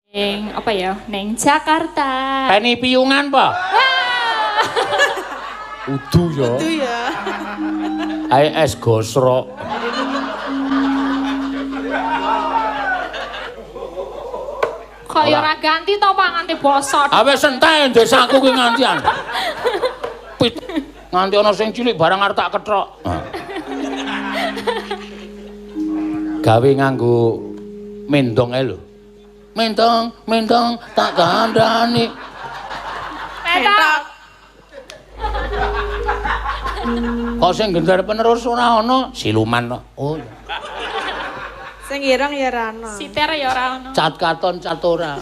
Ning apa ya? Ning Jakarta. Peni piyungan apa? Udu ya. Udu ya. Ae es gosrok. Kok ya ora ganti to Pak nganti bosok. Awe sentai desaku ki ngantian. Pit nganti ana sing cilik barang arep tak kethok. Gawe nganggo mendong ae lho. Mendong, mendong tak kandhani. Petok. Kok sing gendar penerus ora ana siluman kok. Oh. Sing ireng ya ora ana. Siter ya ora ana. Cat katon cat ora.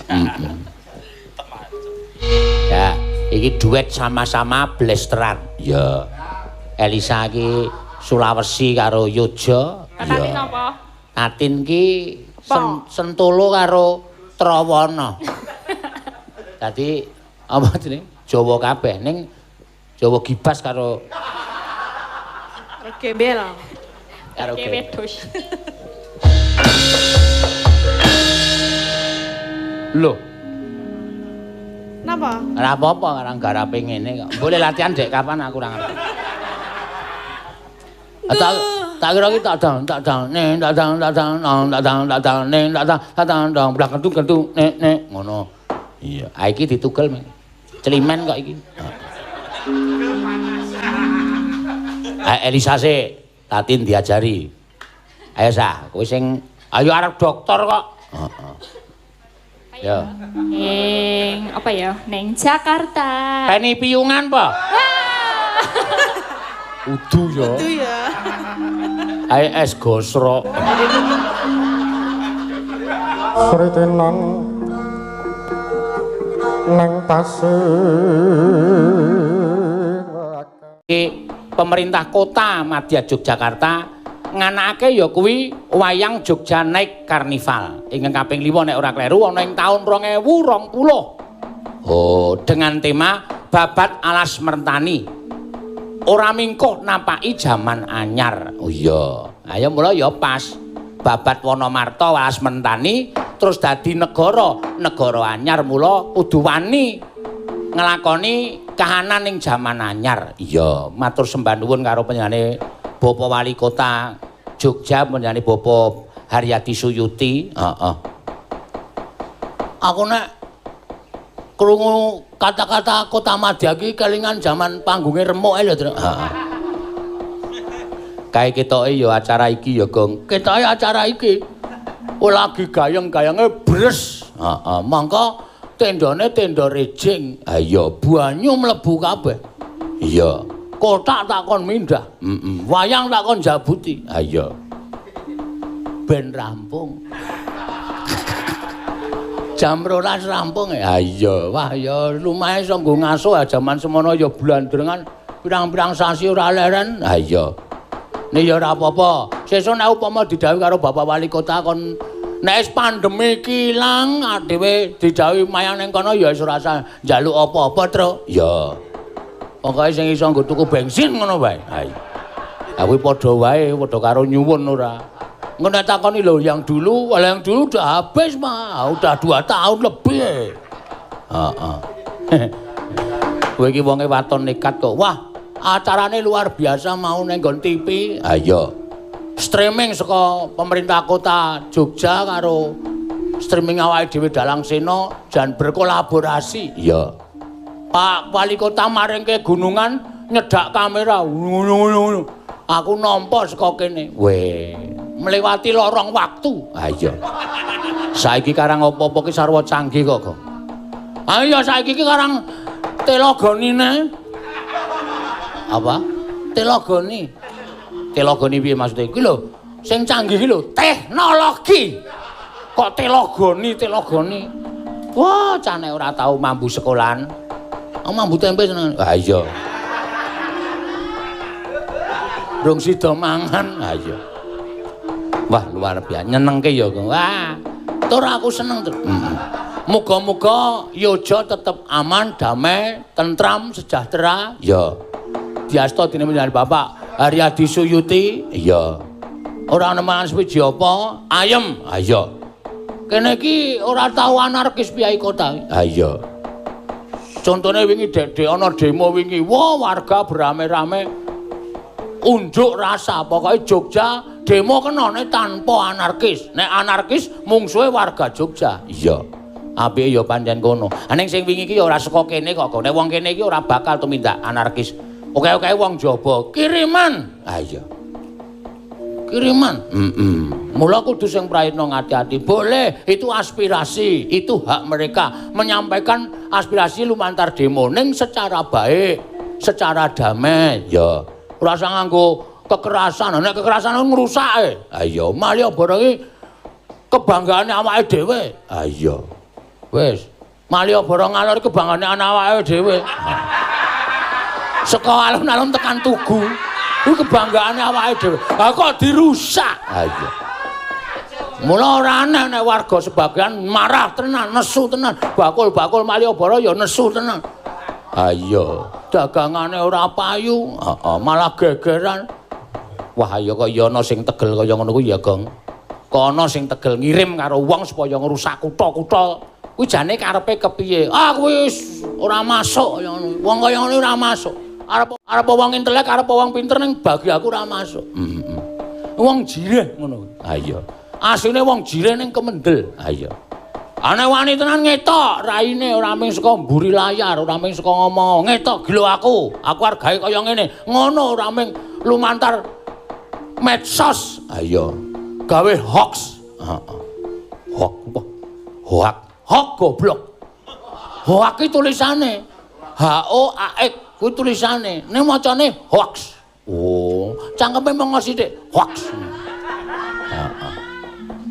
Ya, iki duet sama-sama blesteran. Ya. Elisa iki Sulawesi karo Yojo. Tatin apa? Tatin ki Sentolo karo Trawana. Dadi apa jenenge? Jawa kabeh ning Jawa gibas karo gembel. Karo wedhus. Lho. Napa? Ora apa-apa karang garape ngene kok. Boleh latihan dek kapan aku ora ngerti. Tak kira ki tak dang tak dang ning tak dang tak dang nang tak dang tak dang ning tak dang tak dang dang blah kentu kentu nek nek ngono. Iya, ah iki ditugel celimen kok iki. Ah Elisa sik Tatin diajari. Ayo sah, kowe sing ayo arep dokter kok. Heeh. Ya. Ning apa ya? Ning Jakarta. Peni piyungan apa? Udu ya. Udu ya. Ae es gosrok. Sritenan nang pasir. Pemerintah Kota Madya Yogyakarta nganakake ya kuwi wayang Jogja Night Carnival ingkang kaping 5 nek ora kleru ana ing taun 2020. Oh, dengan tema Babat Alas Mertani. Ora mingkuh napaki jaman anyar. Oh iya. Ayo mula ya pas Babat Wonomarta Alas Mertani terus dadi negara, negara anyar mula kudu wani nglakoni kahanan ning jaman anyar. Iya, matur sembah nuwun karo panjenengane Bapak Wali Kota Jogja panjenengane Bapak Haryadi Suyuti. Heeh. Aku nek krungu kata-kata Kota Madya iki kelingan jaman panggunge remuk ae lho, Tru. Heeh. Kae ketoke ya acara iki ya, Gong. Ketoke acara iki. Oh lagi gayeng-gayenге bres. Heeh, mangka tendane tenda rejing. Ha iya, banyu mlebu kabeh. Iya. Kotak tak kon mindah. Heeh. Wayang tak kon jabuti. Ha iya. Ben rampung. Jam 12 rampung ya. Ha iya. Wah ya lumayan iso nggo ngaso jaman semono ya blandrengan pirang-pirang sasi ora leren. Ha iya. Nek ya ora apa-apa. Sesuk nek upama didhawuhi karo Bapak Wali Kota kon nek wis pandemi iki ilang dhewe didhawuhi mayang ning kono ya wis ora usah njaluk apa-apa, Tru. Ya. Pokoke sing iso nggo tuku bensin ngono wae. Ha iya. Ha kuwi padha wae, padha karo nyuwun ora. Engko nek takoni lho yang dulu udah habis, Pak. Udah 2 tahun lebih. Heeh. Kowe iki wonge waton nekat kok. Wah, acarane luar biasa mau ning nggon TV. Ha iya. Streaming saka pemerintah Kota Jogja karo streaming awake dhewe Dalang Sena jan berkolaborasi. Iya. Pak Wali Kota maringke gunungan nyedak kamera. Ngono-ngono. Aku nampa saka kene. Weh, melewati lorong waktu. Ha iya. Saiki karang apa-apa ki sarwa canggih kok, Gong. Ha iya saiki ki karang telogonine. Apa? Telogoni. Telogoni piye maksude? Kuwi lho, sing canggih ki lho, teknologi. Kok telogoni, telogoni. Wah, cane ora tau mambu sekolahan. Mambu tempe seneng. Ha iya. Rung sida mangan. Ha iya. Wah, luar biasa nyenengke ya, Gong. Wah, tur aku seneng, Tru. Muga-muga Yojo tetep aman, damai, tentram, sejahtera. Ya. Diasta dening panjenengan Bapak Haryadi Suyuti. Iya. Ora ana mangan suwiji apa? Ayem. Ha iya. Kene iki ora tau anarkis piyai kota. Ha iya. Contone wingi dek ana demo wingi, wah warga berame-rame unjuk rasa. Pokoke Jogja demo kenane tanpa anarkis. Nek anarkis mungsuhe warga Jogja. Iya. Apike ya pancen kono. Ning sing wingi iki ya ora saka kene kok. Nek wong kene iki ora bakal tumindak anarkis. Oke-oke wong jaba kiriman. Ha iya. Kiriman. Mula kudu sing prayitna ngati-ati. Boleh, itu aspirasi, itu hak mereka menyampaikan aspirasi lumantar demo ning secara baik, secara damai. Ya. Ora usah nganggo kekerasan. Nek kekerasan ngrusak. Ha iya, Malioboro iki kebanggaane awake dhewe. Ha iya. Wis, Malioboro ngalor kebanggaane awake dhewe. Saka alun-alun tekan Tugu. Kuwi kebanggaane awake dhewe. Ha kok dirusak? Ha iya. Mula ora aneh nek warga sebagian marah tenan, nesu tenan. Bakul-bakul Malioboro ya nesu tenan. Ha iya, dagangane ora payu, heeh, malah gegeran. Wah, ya kok ya ana sing tegel kaya ngono kuwi ya, Gong. Kok ana sing tegel ngirim karo wong supaya ngrusak kutha-kutha. Kuwi jane karepe kepiye? Ah, kuwi wis ora masuk kaya ngono. Wong kaya ngono ora masuk. Arep wong intelek, arep wong pinter ning bagi aku ora masuk. Heeh. Wong jireh ngono. Ha iya. Asline wong jireh ning kemendel. Ha iya. Ane wani tenan ngetok raine ora mung saka mburi layar, ora mung saka ngomong, ngetok gila aku. Aku arep gawe kaya ngene. Ngono ora mung lumantar medsos. Ha iya. Gawe hoax. Heeh. Hoax apa? Hoax. Hoax goblok. Hoax ki tulisane H O A X kuwi tulisane. Ning macane hoax. Oh, cangkeme mung sithik hoax. Heeh.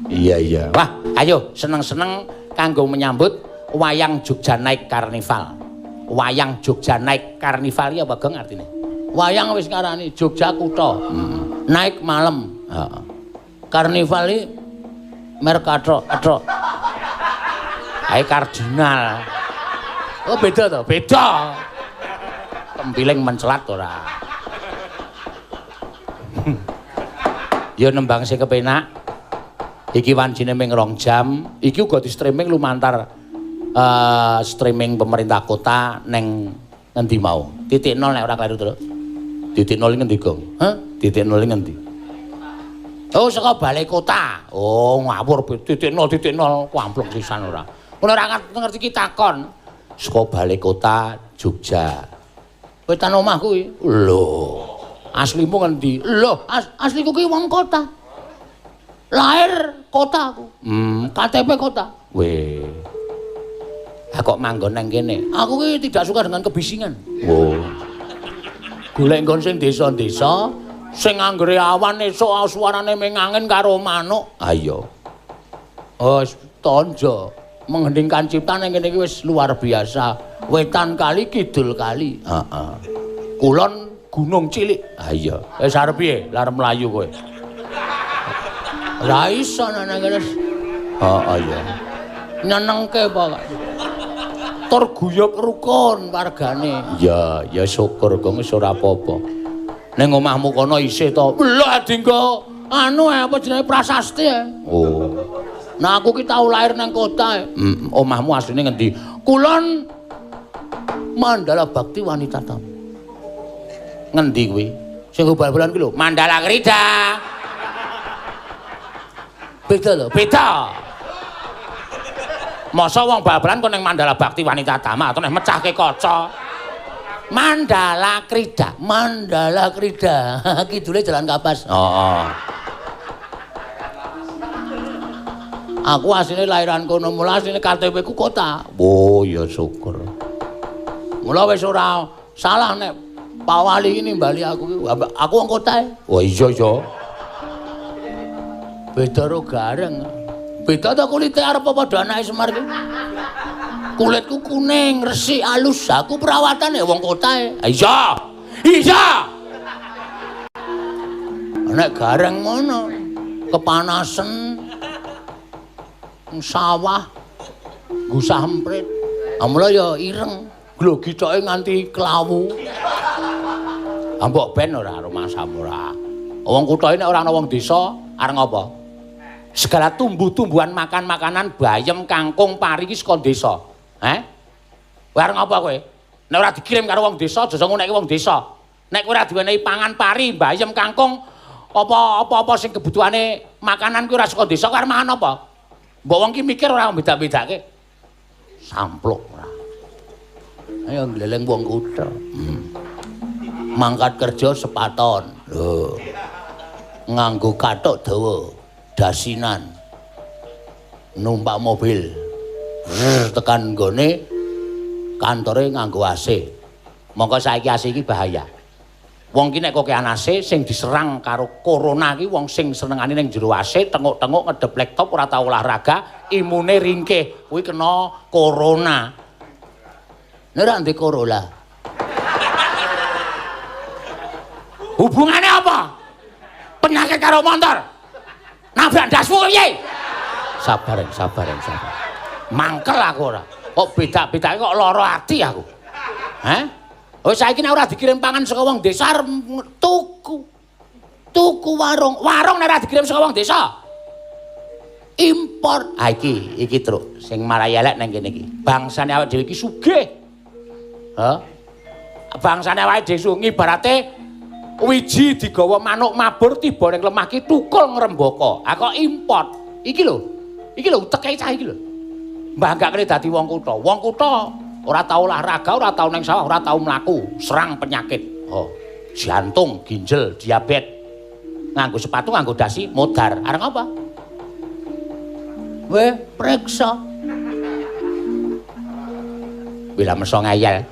Iya iya. Wah, ayo seneng-seneng kanggo menyambut Wayang Jogja Night Carnival. Wayang Jogja Night Carnival iki apa, Gong, artine? Wayang wis ngarani Jogja kutha. Heeh. Naik malam. Heeh. Karnival iki merkathok, athok. Ae kardinal. Oh beda to? Beda. Tempiling mencelat ora. Ya nembang sing kepenak. Iki wancine ming 2 jam. Iki uga di streaming lumantar streaming pemerintah kota neng ngendi mau. Titik 0 nek ora kleru to. Titik 0 ngendi, Gong? Hah? Titik 0 ngendi? Oh, saka balai kota. Oh, ngawur titik 0 titik 0 amplok pisan ora. Ngono ora ngerti ki takon. Saka balai kota Jogja. Wetan omah kuwi. Lho, aslimu ngendi? Lho, asliku ki wong kota. Lahir kota aku. KTP kota. Weh. Ha kok manggon nang kene? Aku ki tidak suka dengan kebisingan. Oh. Golek nggon sing desa-desa sing anggere awan esuk suarane ming angin karo manuk. Ha iya. Oh, tonjo mengheningkan cipta nang kene iki wis luar biasa. Wetan kali kidul kali. Heeh. Kulon gunung cilik. Ha iya. Wis arep piye? Lah arep mlayu kowe. Lah iso nang kene. Heeh iya. Nyenengke pokoke. Tur guyub rukun wargane. Ya, ya syukur kok wis ora apa-apa. Ning omahmu kono isih to. Lho dinggo anu apa jenenge prasasti. Oh. Nah aku ki tau lahir nang kota. Omahmu asline ngendi? Kulon Mandala Bakti Wanita Tama. Ngendi kuwi? Sing bal-balan kuwi lho, Mandala Krida. Beda lho, beda. Masa wong bal-balan kok ning Mandala Bakti Wanita Tama atau nek mecahke kaca. Mandala Krida, Mandala Krida. Kidule Jalan Kapas. Heeh. Aku asline lahiran kono, mula asline KTP ku kota. Oh ya syukur. Mula wis ora salah nek Pak Wali ini nimbali aku ki. Aku wong kota. Oh iya iya. Beda ro gareng. Beda ta kulite arep padha anake Semar ki. Kulitku kuning, resik, alus. Aku perawatan ya wong kota. Iya. Iya. Nek gareng ngono, kepanasan sawah gusah emprit. Amula ya ireng, glogi coke nganti klawu. Mbok ben ora rumangsamu ora. Wong kutha iki nek ora ana wong desa, arep ngopo? Segala tumbuh-tumbuhan makan-makanan bayem, kangkung, pari iki saka desa. Heh? Kowe arep ngapa kowe? Nek ora dikirim karo wong desa, aja ngunekke wong desa. Nek kowe ora diwenehi pangan pari, bayem, kangkung, apa-apa sing kebutuhane makanan kuwi ora saka desa, kowe arep mangan apa? Mbok wong ki mikir ora beda-bedake. Sampluk ora. Ayo ngleleng wong kutha. Mangkat kerja sepaton. Lho. Nganggo kathok dawa, dasinan. Numpak mobil. Tekan nggone kantore nganggo AC. Mongko saiki AC iki bahaya. Wong ki nek kokean AC sing diserang karo corona ki wong sing senengane ning jero AC, tenguk-tenguk ngedep laptop ora tau olahraga, imune ringkih, kuwi kena corona. Nek ora ndek corona. Hubungane apa? Penyakit karo motor. Nabrak ndasmu piye? Sabar, sabar, sabar. Mangkel aku ora. Kok beda-bedake kok lara ati aku. Hah? Oh saiki nek ora dikirim pangan saka wong desa tuku. Tuku warung. Warung nek ora dikirim saka wong desa. Impor. Ha iki, iki truk sing marai elek nang kene iki. Bangsane awake dhewe iki sugih. Hah? Bangsane awake dhewe sugih ibarate wiji digawa manuk mabur tiba ning lemah ki tukul ngrembaka. Ha kok import. Iki lho. Iki lho uteke cah iki lho. Mbah gak kene dadi wong kutha. Wong kutha ora tau olahraga, ora tau ning sawah, ora tau mlaku, serang penyakit. Oh, jantung, ginjal, diabetes. Nganggo sepatu, nganggo dasi, modar. Arep apa? Weh, preksa. Bila meso ngeyel.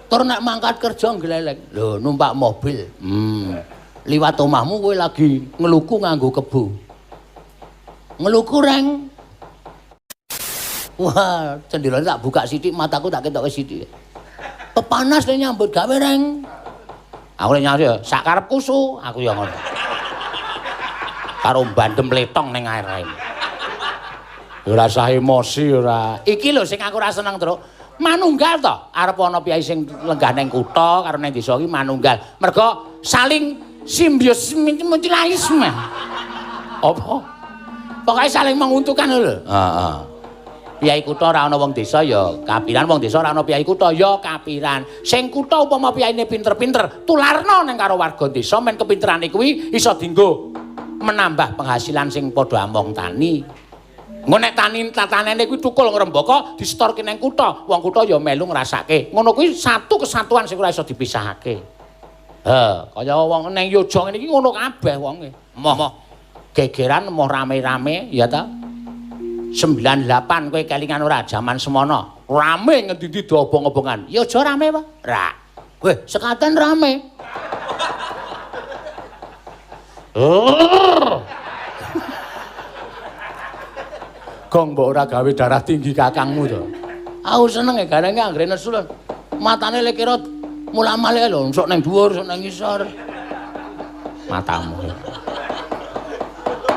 Tur nek mangkat kerja ngleleng. Lho, numpak mobil. Liwat omahmu kowe lagi ngeluku nganggo kebo. Ngeluku reng. Wah, jendelane tak buka sithik, mataku tak ketoke sithik. Pepanas le nyambut gawe reng. Aku le nyambut ya sak karepku su, aku ya ngono. Karo bandem letong ning air. Ora usah emosi ora. Iki lho sing aku ora seneng, Truk. Manunggal to, arep ana piyai sing lenggah ning kutha karo ning desa iki manunggal. Mergo saling simbiosis mutualisme. Apa? Pokoke saling menguntungkan lho. Heeh. Piyai kutha ora ana wong desa ya kapiran, wong desa ora ana piyai kutha ya kapiran. Sing kutha upama piyaine pinter-pinter, tularno ning karo warga desa men kepinterane kuwi iso dienggo menambah penghasilan sing padha among tani. Engko nek tani tatanene kuwi tukul ngrembaka disetorke ning kutha, wong kutha ya melu ngrasake. Ngono kuwi satu kesatuan sing ora iso dipisahake. He, kaya wong ning Yogya ngene iki ngono kabeh wonge. Moh gegeran, moh rame-rame ya ta. 98 kowe kelingan ora jaman semono. Rame ngendi-endi do obong-obongan. Ya aja rame, Pak. Ra. Weh, sekaten rame. Gong mbok ora gawe darah tinggi kakangmu to. Aku seneng e garenge anggere nesu lho. Matane lek kira mula-male lho, sok ning dhuwur, sok ning ngisor. Matamu.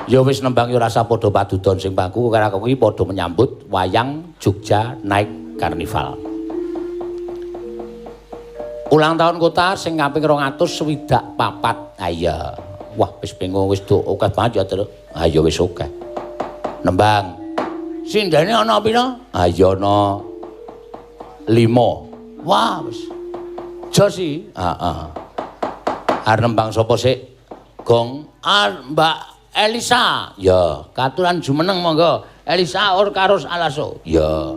Ya wis nembang ya rasa padha padudon sing pangku karo aku iki padha menyambut wayang Jogja Night Carnival. Ulang tahun kota sing kaping 264. Ha iya. Wah wis bingung wis do akeh banget ya, Truk. Ha iya wis akeh. Nembang. Sindene ana pira? Ha iya ana 5. Wah wis. Jos iki. Heeh. Arep nembang sapa sik? Gong. Mbak Elisa, ya, katuran jumeneng monggo. Elisa or Karus Alaso. Ya.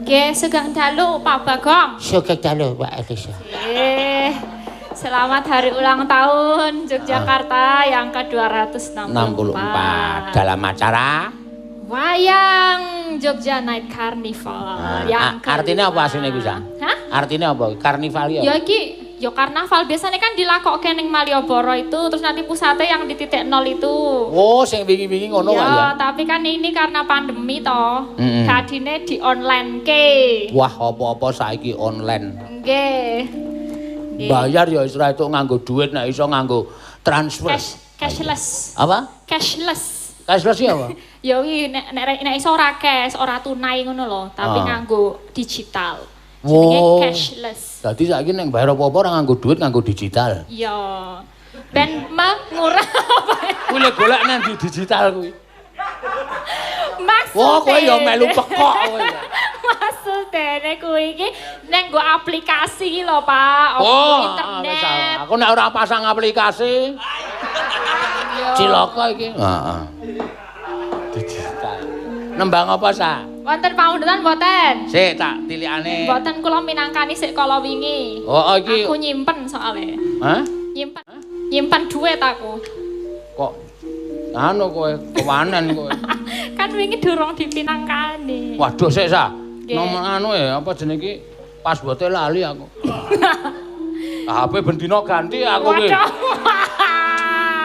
Nggih, sugeng dalu Pak Bagong. Sugeng dalu Mbak Elisa. Nggih. Selamat hari ulang tahun Yogyakarta yang ke-264. Dalam acara Wayang Jogja Night Carnival. Nah, yang artinya apa asline iku, Sa? Hah? Artinya apa? Karnival ya? Ya iki ya karnaval biasanya kan dilakokke ning Malioboro itu terus nanti pusatnya yang di titik nol itu. Oh, sing wingi-wingi ngono wae ya. Ya, tapi kan ini karena pandemi toh. Dadine di online ke. Wah, apa-apa saiki online. Nggih. Bayar ya wis ora itu nganggo duit nek iso nganggo transfer. Cashless. Apa? Cashless. Cashless ya apa? Ya wi nek nek iso ora cash, ora tunai ngono lho, tapi nganggo digital. Jenenge Wow. Cashless. Dadi saiki nek bayar apa-apa ora nganggo duit, nganggo digital. Iya. Ben mengurang. Kuwi lek golek nang di digital kuwi. Maksudnya. Wah, kowe ya melu pekok kowe. Maksudnya kuwi iki neng nggo aplikasi iki lho, Pak. Oh, internet. Aku nek ora pasang aplikasi. Cilaka iki. Heeh. Digital. Nembang apa, Sa? Wonten pamundutan mboten? Sik tak tilikane. Mboten kula minangkani sik kala wingi. Oh, iki. Aku nyimpen soalé. Hah? Nyimpen. Nyimpen duit aku. Kok anu kowe, kewanen kowe. Kan wingi durung dipinangkani. Waduh sik, Sa. Nomor anu ya, apa jenenge iki? Password-e lali aku. HP ben dina ganti aku ki. Waduh.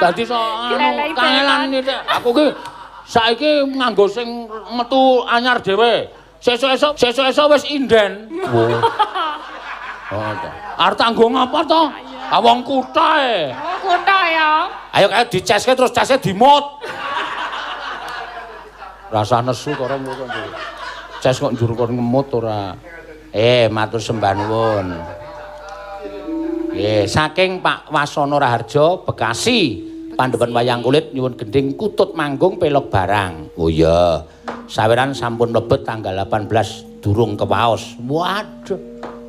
Dadi so anu kangelan iki. Aku ki saiki nganggo sing metu anyar dhewe. Sesuk-esuk wis inden. Oh, ta. Arep tanggo ngapa to? Ah wong kutha e. Wong kutha ya. Ayo kae diceske terus cese dimut. Rasa nesu karo ngono kok. Ces kok njur kon ngemut ora. Matur sembah nuwun. Nggih, saking Pak Wasono Raharjo Bekasi. Pandemen wayang kulit nyuwun gending kutut manggung pelog barang. Oh iya. Saweran sampun mlebet tanggal 18 durung kewaos. Waduh.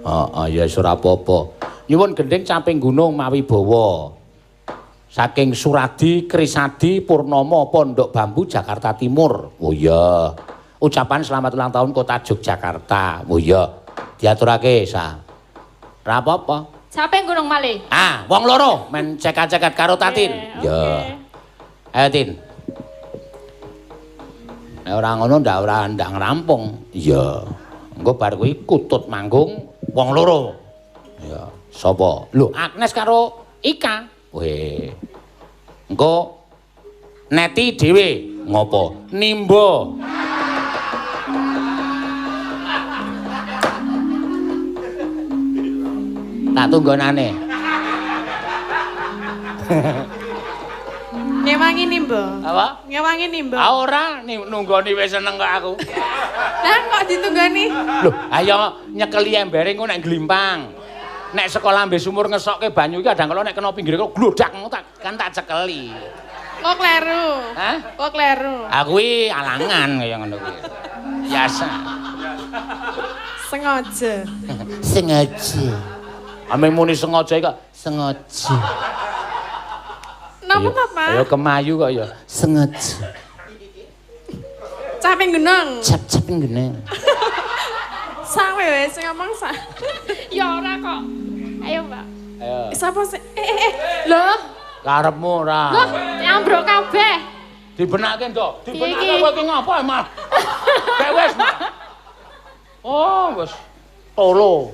Heeh, ya wis ora apa-apa. Nyuwun gending caping gunung mawi bawa. Saking Suradi Krisadi Purnomo Pondok Bambu Jakarta Timur. Oh iya. Ucapan selamat ulang tahun Kota Yogyakarta. Oh iya. Diaturake, Sa. Ora apa-apa. Caping gunung malih. Ah, wong loro men cekat-cekat karo Tatin. Ya. Ayo Tin. Nek ora ngono ndak ora ndang rampung. Iya. Engko bar kuwi kutut manggung wong loro. Ya, sapa? Lho, Agnes karo Ika. Weh. Engko Neti dhewe ngopo? Nimba. Tak tunggonane. Ngewangi nimba. Apa? Ngewangi nimba. Ah ora, nunggoni wis seneng kok aku. Lah kok ditunggoni? Lho, ayo nyekeli embere engko nek glimpang. Nek sekolah ambe sumur ngesokke banyu iki kadang kala nek kena pinggire kok glodak ngono tak kan tak cekeli. Kok kleru? Hah? Kok kleru? Ah kuwi alangan kaya ngono kuwi. Biasa. Sengaja. Sengaja. Ame muni sengaja kok sengaja. Napa ta, Pak? Ayo kemayu kok ya. Sengaja. Caping gunung. Cap-caping gunung. Sawe wis sing ngomong sa. Ya ora kok. Ayo, Mbak. Ayo. Sapa sih? Lho, karepmu ora. Loh, nyambruk kabeh. Dibenake, Ndok. Dibenake kowe iki ngapa, Mas? Kayak wis. Oh, wis. Tolo.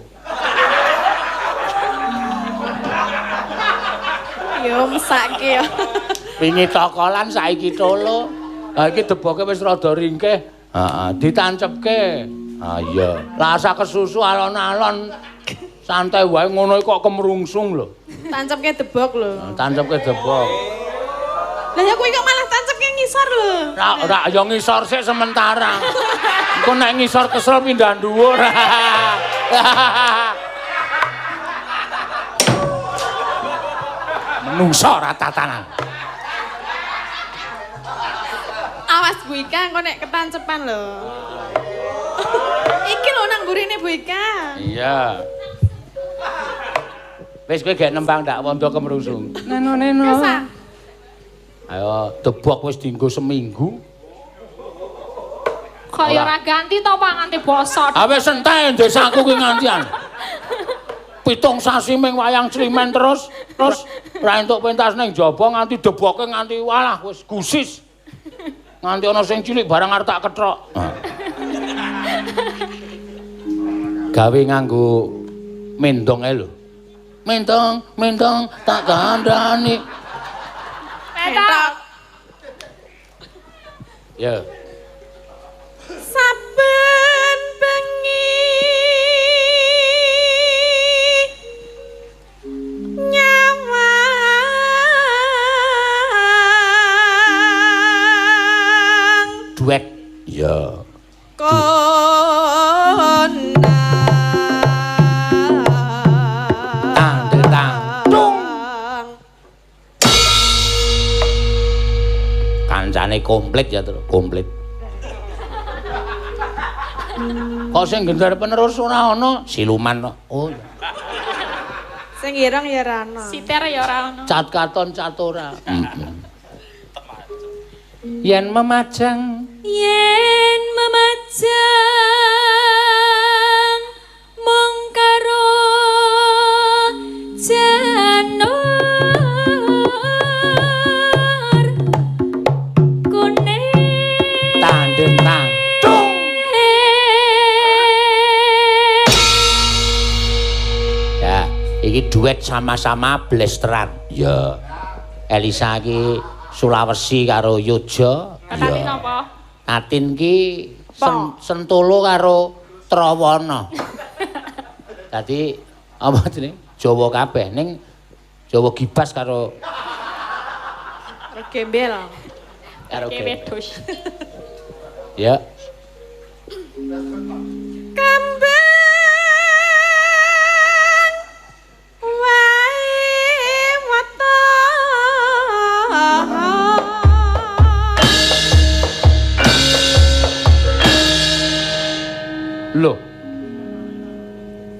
Yo mesake yo. Wingi tokolan saiki tolo. Ha iki deboke wis rada ringkih. Heeh, ditancepke. Ha iya. Rasa kesusu alon-alon. Santai wae ngono kok kemrungsung lho. Tancepke debok lho. Tancepke debok. Lah ya kuwi kok malah tancepke ngisor lho. Ora ya ngisor sik sementara. Engko nek ngisor kesel pindah dhuwur. Menungso ora tatanan. Awas Bu Ika engko nek ketancepan lho. Iki lho nang burine Bu Ika. Iya. Wis kowe gek nembang ndak wondo kemrungsung. Neno neno. Ayo debok wis dienggo seminggu. Kok ya ora ganti to Pak nganti bosok. Ah wis entek desaku kuwi ngantian. 7 sasi ming wayang climen terus terus ora entuk pentas ning jaba nganti deboke nganti walah wis gusis. Nganti ana sing cilik barang arep tak kethok. Gawe nganggo mendong ae lho. Mendong, mendong tak kandhani. Petok. Ya. Saben bengi nyawang duet. Ya. Gamelanane komplit ya, Tru, komplit. Kok sing gendar penerus ora ana siluman kok. Oh. Sing ireng ya ora ana. Siter ya ora ana. Cat katon cat ora. Yen memajang, yen memajang mung karo janur kuning tandeng tandung. Ya, iki duet sama-sama blesteran. Ya. Elisa iki Sulawesi karo Yojo. Tatin apa? Tatin ki Sentolo karo Trawana. Dadi apa jenenge? Jawa kabeh ning Jawa gibas karo gembel. Karo wedhus. Ya. Kembang wae wata. Lho.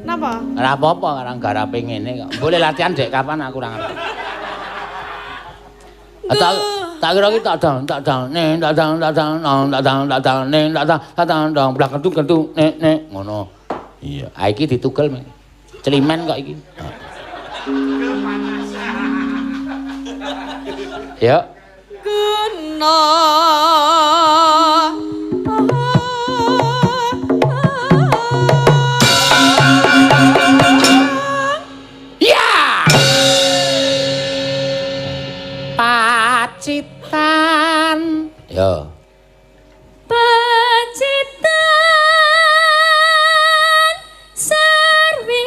Napa? Ora apa-apa karang garape ngene kok. Boleh latihan dek kapan aku ora ngerti. Tak kira iki tak dang tak dang ning tak dang tak dang nang tak dang tak dang ning tak dang tak dang dang blak kentu-kentu nek nek ngono. Iya, ah iki ditugel celimen kok iki. Ya. Guna. Pacitan. Ya. Pacitan sarwi.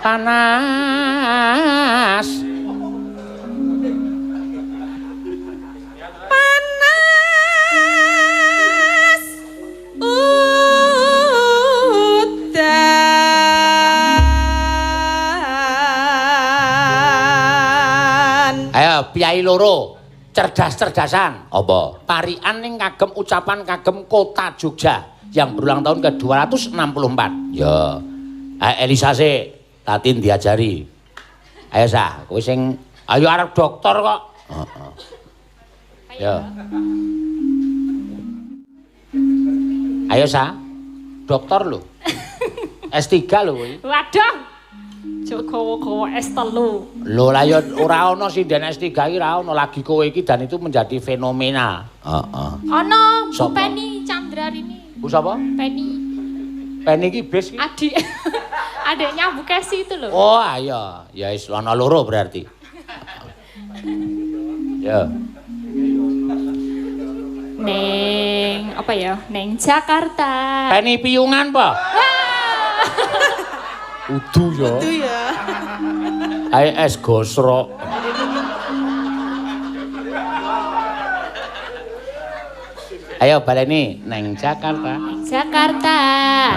Panas. Panas udan. Ayo piyai loro, cerdas-cerdasan. Apa? Parikan ning kagem ucapan kagem Kota Jogja yang berulang tahun ke 264. Ya. Ayo Elisa sik. Tatin diajari. Ayo sah, kowe sing ayo arep dokter kok. Heeh. Ya. Ayo sah. Dokter lho. S3 lho kowe. Waduh. Jogowo-gowo S3. Lho lah ya ora ana sinden S3 iki ora ana lagi kowe iki dan itu menjadi fenomena. Heeh. Ana Bu Penny Chandra rini. Bu sapa? Penny. Penny iki bis iki. Adik. Adiknya Bu Kesi itu loh. Oh iya, ya wis ana loro berarti. Ya. Neng apa ya? Neng Jakarta. Penny piyungan apa? Udu ya. Udu ya. Ae es gosrok. Ayo baleni neng Jakarta. Neng Jakarta,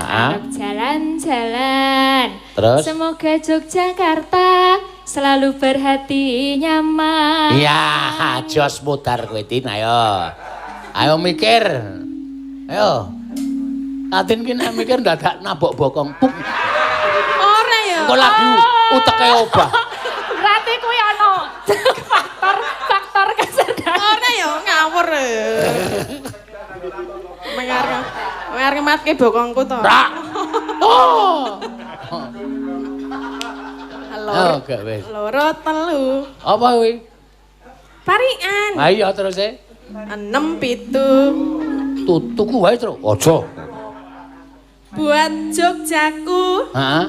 arep jalan-jalan. Terus? Semoga Yogyakarta selalu berhati nyaman. Iya, jos mudar kowe Tin, ayo. Ayo mikir. Ayo. Tatin ki nek mikir dadak nabok bokong. Puk. Ora ya. Engko lagi uteke obah. Berarti kuwi ana faktor kesadaran. Ora ya ngawur. Mengar ngematke bokongku to. Ora. Oh. Loro. Oh, gak wis. Loro telu. Apa kuwi? Parikan. Ha iya terus e. 6 7. Tutuku wae, Tru. Aja. Buat Jogjaku. Heeh.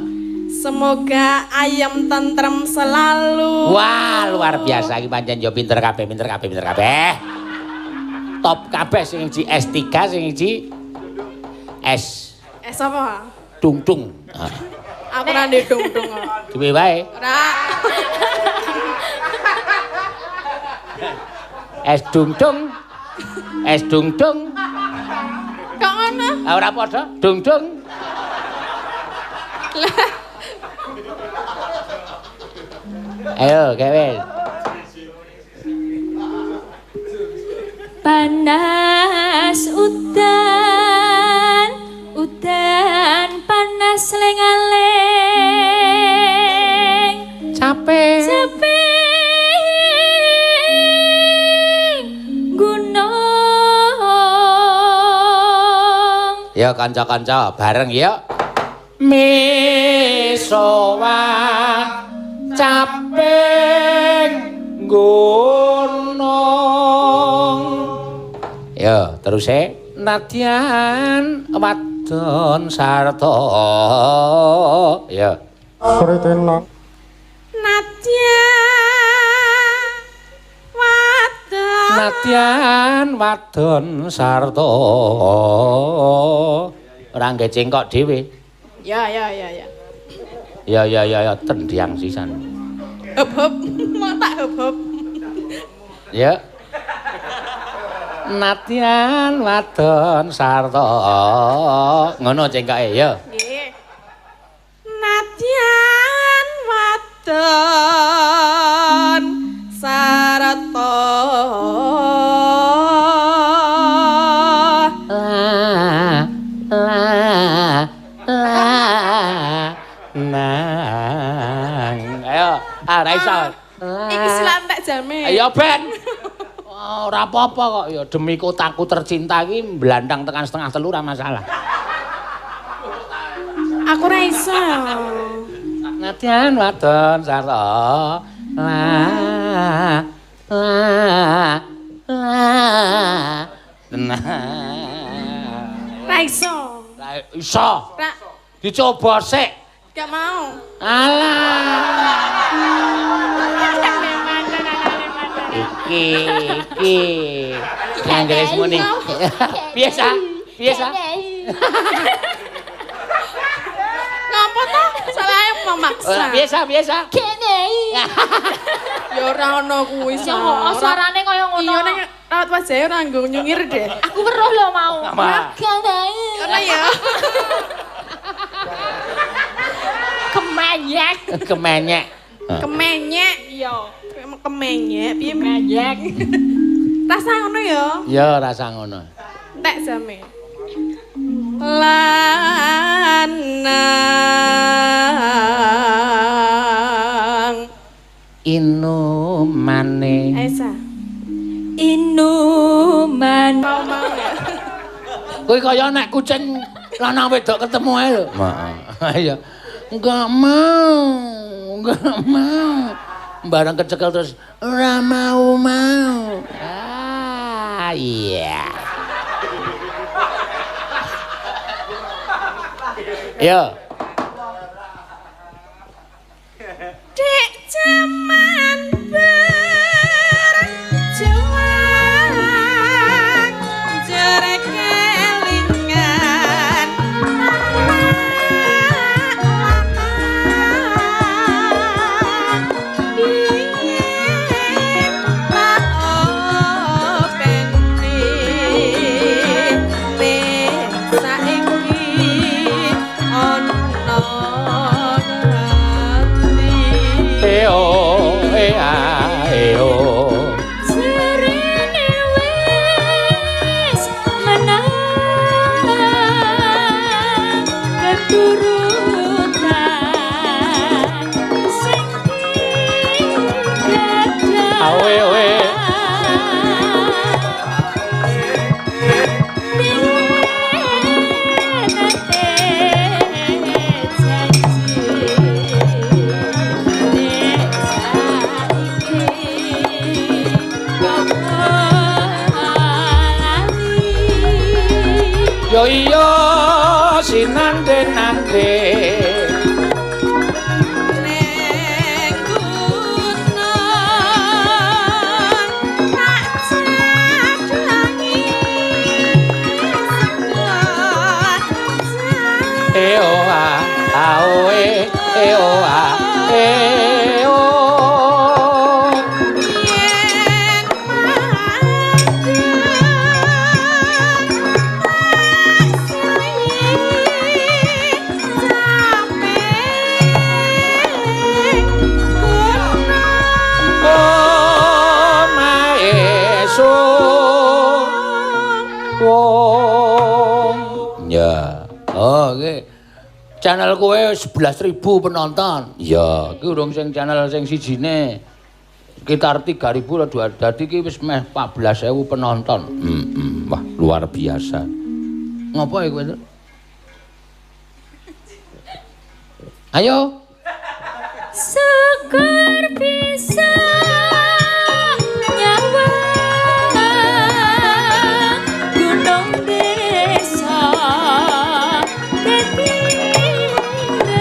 Semoga ayam tentrem selalu. Wah, luar biasa iki pancen yo pinter kabeh, pinter kabeh, pinter kabeh. Top kabeh sing siji S3, sing siji S. S apa? Dung-dung. Aku ora ndek dung-dung kok. Dhewe wae. Ora. Es dung dung. Es dung dung. Kok ngono? Ah ora padha, dung dung. Ayo, gawe. Panas udan, udan panas lengaleng. Capek. Capek gunung. Ya kanca-kanca bareng ya. Misowa capek gunung. Ya, terus e nadyan wadon sarta. Ya. Sritinan Nadyan wadon. Nadyan wadon sarta. Ora ngge cengkok dhewe. Ya ya ya ya. Ya ya ya ya tendiang sisan. Hop hop, mau tak hop hop. Ya. Nadyan wadon sarta. Ngono cengkoke ya. Nggih. Nadyan wadon sarta. La la la nang. Ayo, ah ra iso. Iki silak entek jame. Ayo ben. Ora apa-apa kok ya demi kotaku tercinta iki mblandang tekan 2:30 ora masalah. Aku ora iso. Nadyan wadon sarta la la la nah. Ra iso. Ra iso. Ra dicoba sik. Gak mau. Alah. Iki iki. Anggere muni. Biasa, biasa. Ngapa toh? Salahe memaksa. Biasa, biasa. Kene. Ya ora ono kuwi. Ya suarane kaya ngono. Iya ning rawat wajahe ora nggo nyungir deh. Aku weruh lho mau. Kene. Ngono ya. Kemenyek. Kemenyek. Kemenyek. Iya. Kemenyek piye kemenyek. Rasa ngono ya? Ya rasa ngono. Entek jame. Lanang inumane. Aisyah. Inuman. Mau-mau ya. Kuwi kaya nek kucing lanang wedok ketemu ae lho. Heeh. Iya. Enggak mau. Enggak mau. Barang kecekel terus ora mau mau. Ah iya. Yo. Dek jaman berjuang jere kelingan biyen tak openi nek saiki ono ngerti. Eo ea eo. Jerene wis menang keturutan sing digadah. Awe owe. Yo iya sinande-nande Neng gunung tak cadangi sebuah eo a ao e eo a eo. Yen Channel kowe 11.000 penonton. Iya, iki urung sing channel sing sijine. Sekitar 3.000 atau 2, dadi iki wis meh 14.000 penonton. Wah, luar biasa. Ngopo ya kowe, Truk? Ayo. Syukur bisa nyawang gunung desa dadi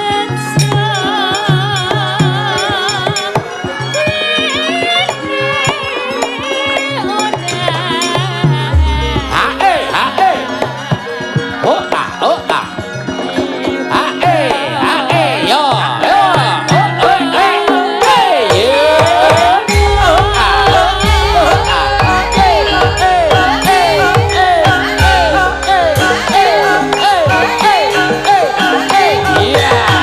reca Hae, hae. Oh, ah, oh, ah. Hae, hae, yo, yo. Oh, oh, eh, eh, yo. Oh, ah, oh, ah. Eh, eh, eh, eh, eh, eh, eh, eh, eh, eh, yeah.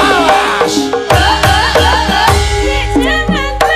Awas. Jangan berjuang, jor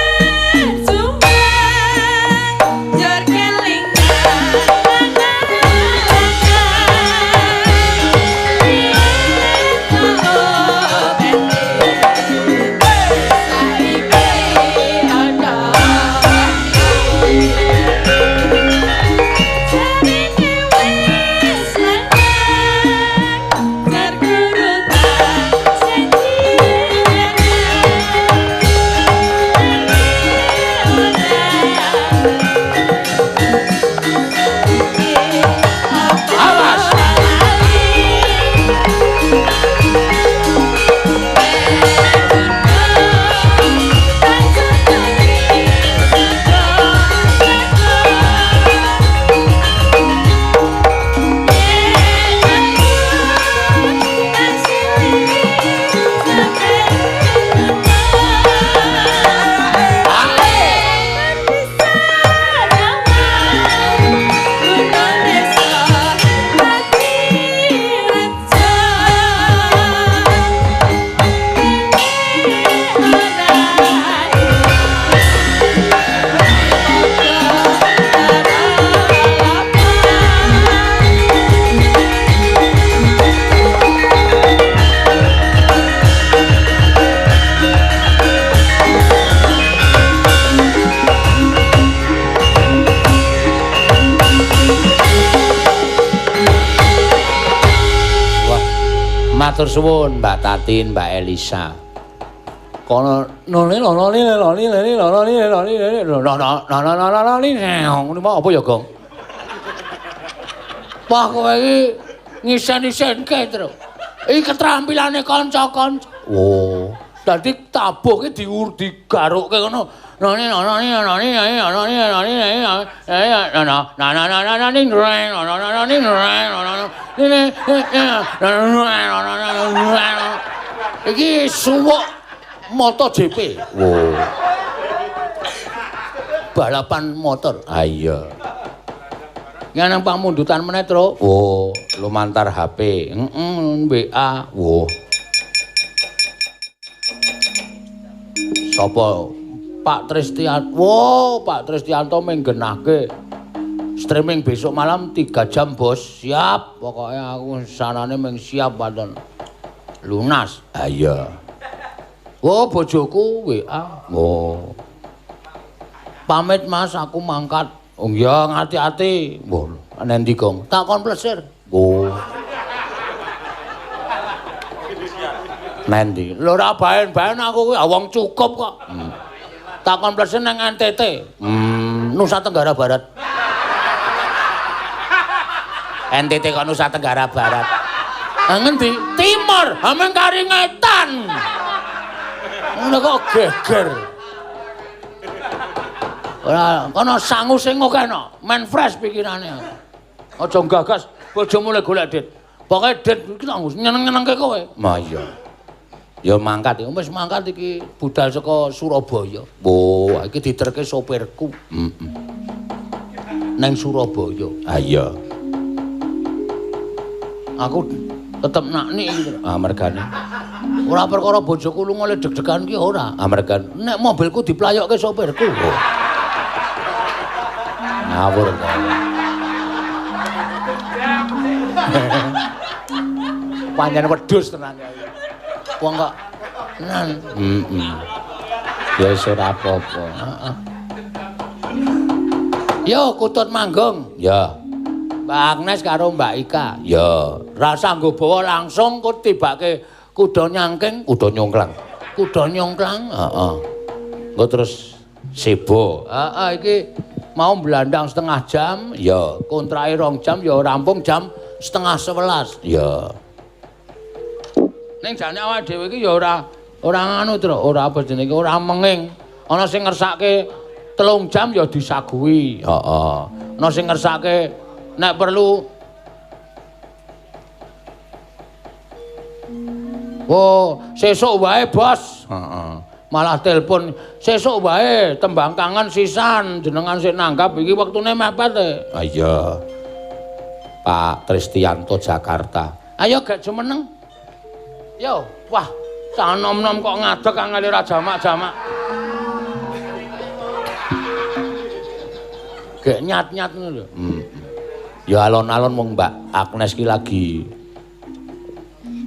Awas. Wah, matur suwun Mbak Tatin, Mbak Elisa. Kono noli noli noli noli noli noli noli noli ngono mau apa ya, Gong? Wah, kowe iki ngisen-isenke, Tru. Iki keteраmpilane kanca-kanca. Oh, dadi tabuh ki diur digarukke ngono. Noli noli noli noli noli noli noli. Iki suwuk MotoGP. Wo. Balapan motor. Ah iya. Nang pamundutan meneh, Tru. Oh, lumantar HP. Heeh, WA. Wo. Sapa? Pak Tristianto. Wo, Pak Tristianto menggenahke streaming besok malam 3 jam, Bos. Siap. Pokoknya aku sanane meng siap pancen. Lunas. Ah iya. Oh, bojoku WA. Oh. Pamit Mas, aku mangkat. Oh iya, ngati-ati. Wah, nendi, Gong? Tak kon plesir. Oh. Nendi? Lho ora baen-baen aku kuwi wong cukup kok. Tak kon plesir nang NTT. Nusa Tenggara Barat. NTT kok Nusa Tenggara Barat. Nang ngendi? Timur, hameng kari ngetan. Ngono kok geger. Ora, kono sangu sing akeh no, men fresh pikirane. Aja gagas bojomu le golek dit. Pokoke dit iki tak nyeneng-nyenengke kowe. Ma iya. Ya mangkat, ya wis mangkat iki budal saka Surabaya. Wo, iki diterke sopirku. Heeh. Neng Surabaya. Ha iya. Aku tetep naknik iki. Ah mergane. Ora perkara bojoku lunga le deg-degan ki ora. Ah mergane nek mobilku diplayokke sopirku. Oh. Ngawur to. Pancen wedhus tenan ya. Wong kok tenan. Heeh. Ya wis ora apa-apa. Heeh. Yo kutut manggung. Ya. Mbak Agnes karo Mbak Ika. Ya, rasa nggo bawa langsung kok tibake kuda nyangking, kuda nyongklang. Kuda nyongklang, heeh. Engko terus sebo. Heeh, iki mau mblandang setengah jam, ya kontrake 2 jam ya rampung jam 10:30. Ya. Ning jane awake dhewe iki ya ora ora nganu, Tru, ora apa jenenge, ora menging. Ana sing ngersake 3 jam ya disaguhi. Heeh. Ana sing ngersake nek perlu oh, sesuk wae, Bos. Heeh. Malah telepon, sesuk wae tembang kangen sisan jenengan sik nanggap iki wektune mepet e. Ha iya. Pak Tristianto Jakarta. Ayo gak jumeneng. Yo, wah, cah nom-nom kok ngadeg angel ora jamak-jamak. Gek nyat-nyat ngono lho. Ya alon-alon wong Mbak Agnes ki lagi.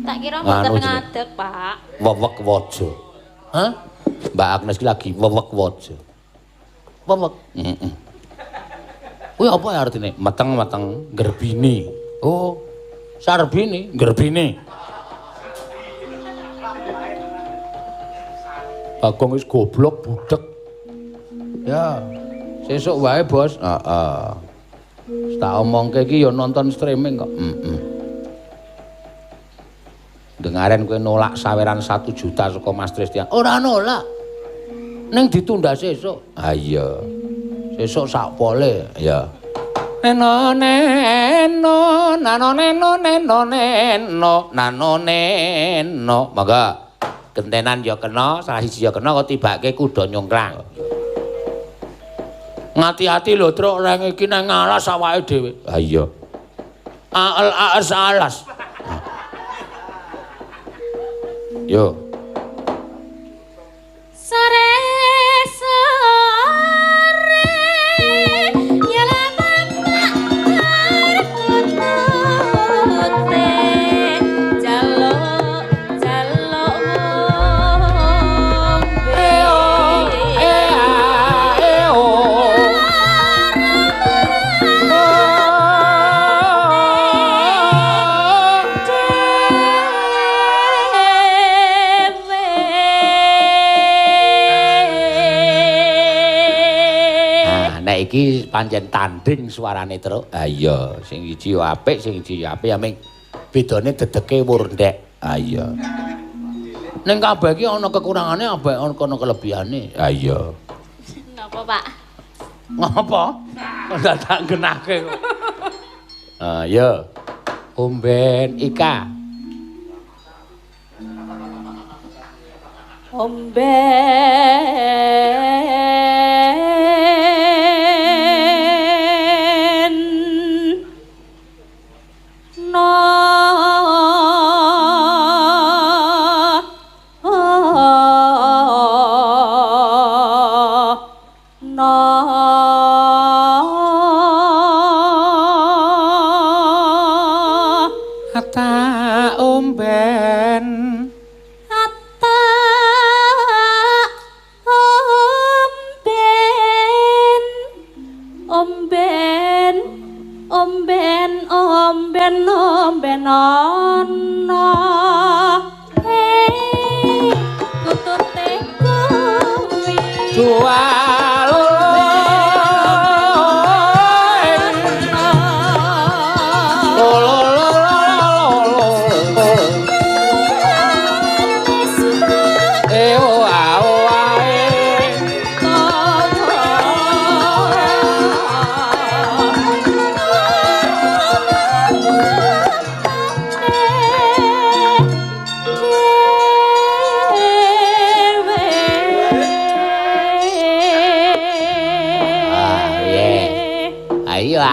Tak kira mboten ngadeg, Pak. Wewek waja. Hah? Mbak Agnes ki lagi wewek waja. Wewek. Heeh. Kuwi apa ya artine? Meteng-meteng gerbini. Oh, sarbini, gerbini. Bagong wis goblok budek. Ya, sesuk wae, Bos. Heeh. Tak omongke iki ya nonton streaming kok. Heeh. Dengaren kowe nolak saweran 1 juta saka Mas Tristian. Ora nolak. Ning ditunda sesuk. Ha iya. Sesuk sak pole ya. Neno neno nano neno neno neno nano neno. Monggo. Gentenan ya kena, salah siji ya kena kok tibake kuda nyongklang. Ngati-ati lho, Truk, reng iki nang alas awake dhewe. Ha iya. Ael aes alas. Yo. Sore sore ya bapak kutute jaluk jaluk wong Eo ea eo. Iki pancen tanding suarane, Truk. Ha iya, sing siji yo apik, sing siji yo apik ya ming bedane dedeke wurndek. Ha iya. Ning kabeh iki ana kekurangane, ana kelebihane. Ha iya. Napa, Pak? Ngapa? Kok dadak genahke kok. Ha iya. Omben Ika. Omben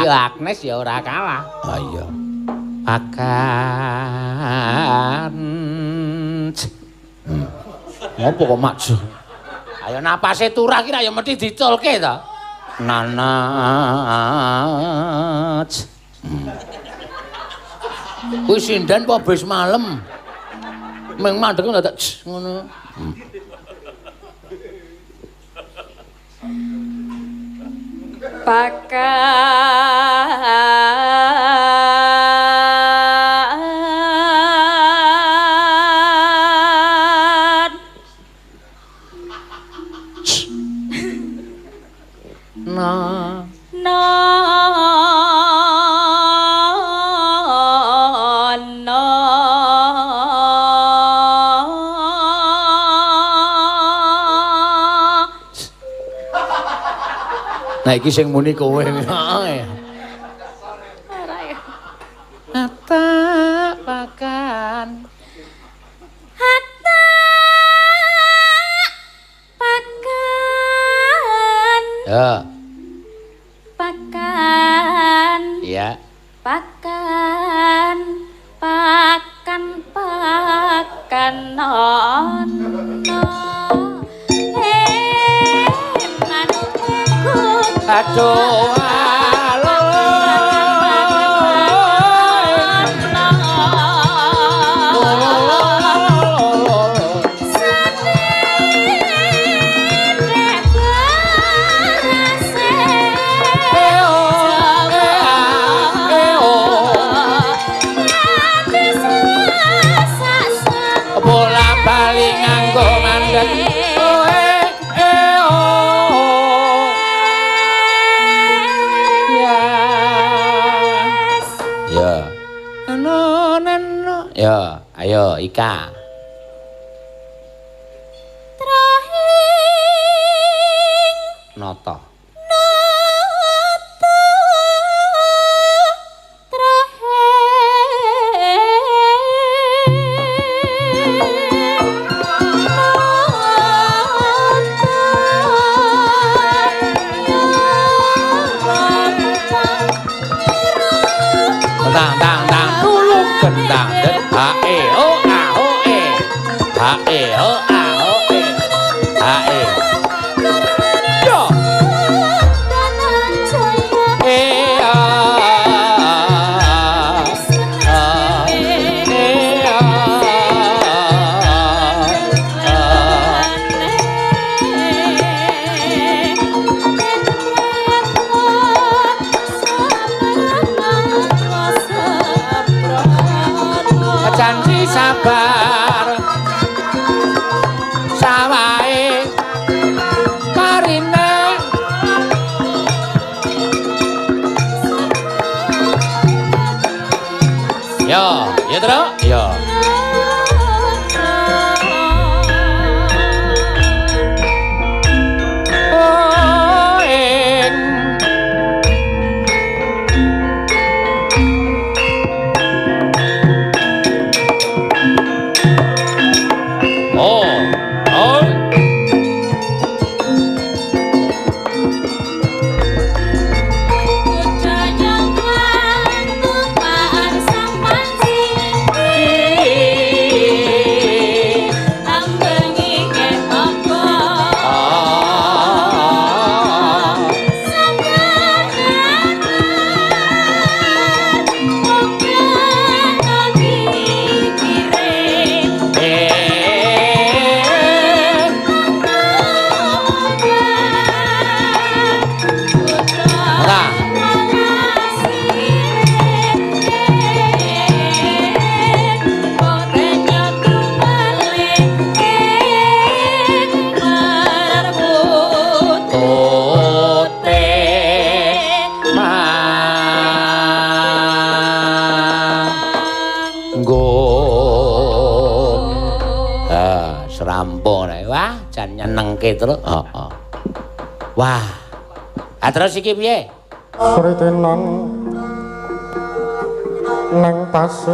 Agnes ya ora kalah. Ha iya. Pakan. Ngopo kok maju? Ayo napase turah ki ya mesti diculke to. Nanaj. Kuwi sinden apa bis malem? Meng mandek dadak ngono. Pakan na na na. Nah iki sing muni kowe. Heeh. Ora ya. Ata pakan. Hatta pakan. Ya. Pakan. Iya. Pakan. Pakan pakan ono. Aduh, bola bali nganggo mandek. Ya, ayo Ika. Trahing Nata. Nata trahing nata. Tang tang tang tulung gendang den h e o a o e h e o a o e h e yo e a a e a a. Janji sabar sawahe parine yo ya Tru yo. Oh, ing oh, oh. Wah, jan nyenengke terus. Heeh. Wah. Ah terus iki piye? Sritinan nang pasir.